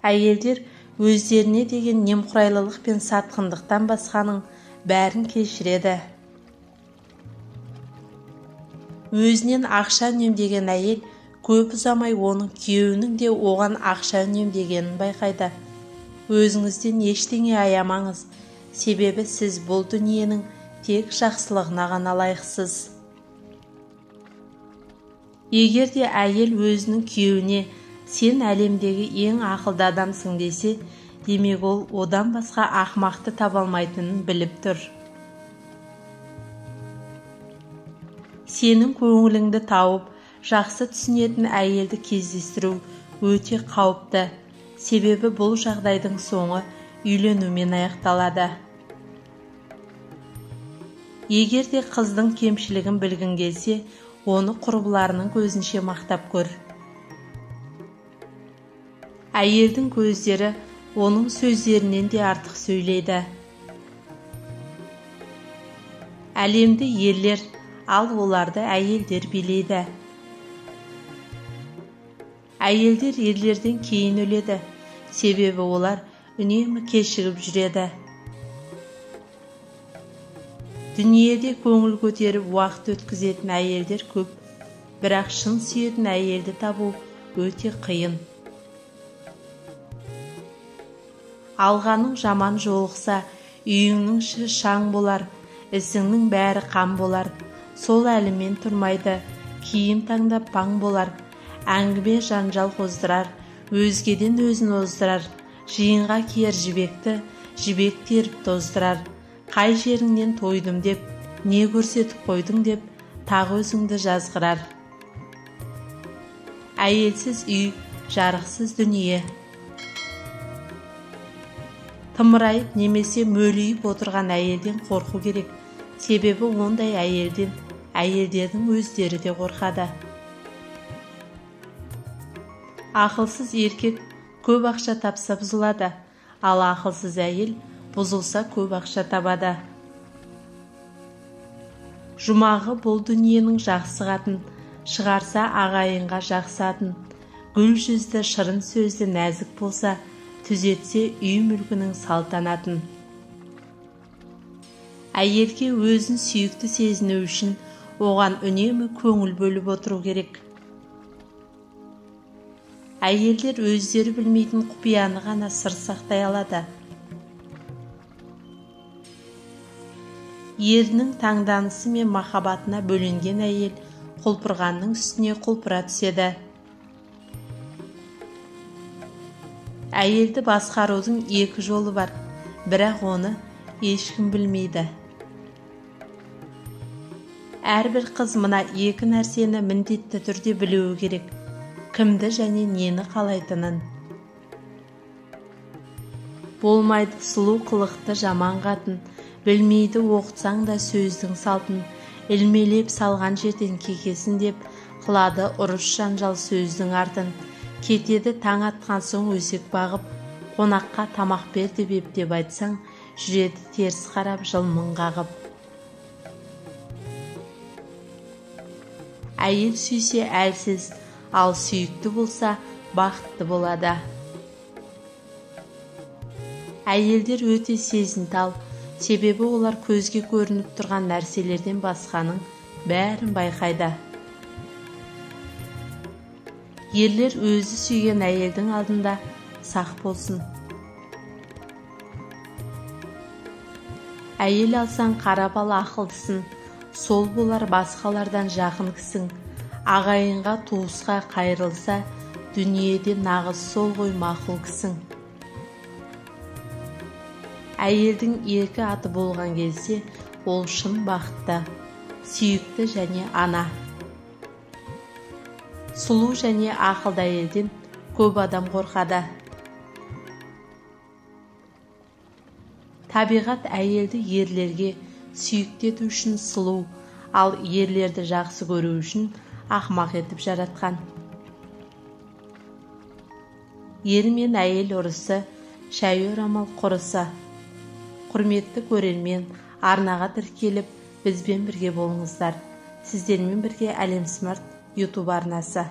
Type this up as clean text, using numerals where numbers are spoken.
Әйелдер өздеріне деген немқұрайлылық пен сатқындықтан басқаның бәрін кешіреді. Өзінен ақша үнемдеген әйел көп ұзамай оның күйеуінің де оған ақша үнемдегенін байқайды. Өзіңізден ештеңе аямаңыз, себебі сіз бұл дүниенің тек жақсылығына ғана лайықсыз. Егер де әйел өзінің күйеуіне сен әлемдегі ең ақылды адамсың десе, демек ол одан басқа ақымақты таба алмайтынын біліп тұр. Сенің көңіліңді тауып, жақсы түсінетін әйелді кездестіру өте қауіпті, себебі бұл жағдайдың соңы үйленумен аяқталады. Егер де қыздың кемшілігін білгің келсе, оны құрбыларының көзінше мақтап көр. Әйелдің көздері оның сөздерінен де артық сөйлейді. Әлемді ерлер, ал оларды әйелдер билейді. Әйелдер ерлерден кейін өледі, себебі олар үнемі кешігіп жүреді. Дүниеде көңіл көтеріп уақыт өткізетін әйелдер көп, бірақ шын сүйетін әйелді табу өте қиын. Алғаның жаман жолықса, үйіңнің іші шаң болар, ісіңнің бәрі қам болар. Сол әлімен тұрмайды, киім таңдап паң болар, әңгіме жанжал қоздырар, өзгеден өзін оздырар, жиынға киер жібекті, жібек теріп тоздырар. Қай жеріңнен тойдым деп, не көрсетіп қойдың деп, тағы өзіңді жазғырар. Әйелсіз үй, жарықсыз дүние. Тымырайып немесе мөлиіп отырған әйелден қорқу керек, себебі ондай әйелден әйелдердің өздері де қорқады. Ақылсыз еркек көп ақша тапса бұзылады, ал ақылсыз әйел бұзылса көп ақша табады. Жұмағы бұл дүниенің жақсы қатын, шығарса ағайынға жақсы атын. Гүл жүзді, шырын сөзді нәзік болса, түзетсе үй мүлкінің салтанатын. Әйелге өзін сүйікті сезіну үшін оған үнемі көңіл бөліп отыру керек. Әйелдер өздері білмейтін құпияны ғана сыр сақтай алады. Ерінің таңданысы мен махаббатына бөленген әйел құлпырғанның үстіне құлпыра түседі. Әйелді басқарудың екі жолы бар, бірақ оны ешкім білмейді. Әрбір қыз мына екі нәрсені міндетті түрде білуі керек: кімді және нені қалайтынын. Болмайды сұлу қылықты жаман қатын, білмейді оқытсаң да сөздің салтын, ілмелеп салған жерден кекесін деп, қылады ұрыс жанжал сөздің артын. Кетеді таң атқан соң өсек бағып, қонаққа тамақ бер деп ептеп айтсаң, жүреді теріс қарап жылмың қағып. Әйел сүйсе әлсіз, ал сүйікті болса бақытты болады. Әйелдер өте сезімтал, себебі олар көзге көрініп тұрған нәрселерден басқаның бәрін байқайды. Ерлер өзі сүйген әйелдің алдында сақ болсын. Әйел алсаң қарап ал ақылдысын, сол болар басқалардан жақын кісің. Ағайынға туысқа қайырылса, дүниеде нағыз сол ғой мақұл кісің. Әйелдің екі аты болған кезде ол шын бақытты, сүйікті және ана. Сұлу және ақылды әйелден көп адам қорқады. Табиғат әйелді ерлерге сүйікті ету үшін сұлу, ал ерлерді жақсы көру үшін ақымақ етіп жаратқан. Ер мен әйел ұрысы, шәй орамал құрысы. Құрметті көрермен, арнаға тіркеліп, бізбен бірге болыңыздар. Сіздермен бірге Әлем Смарт YouTube арнасы.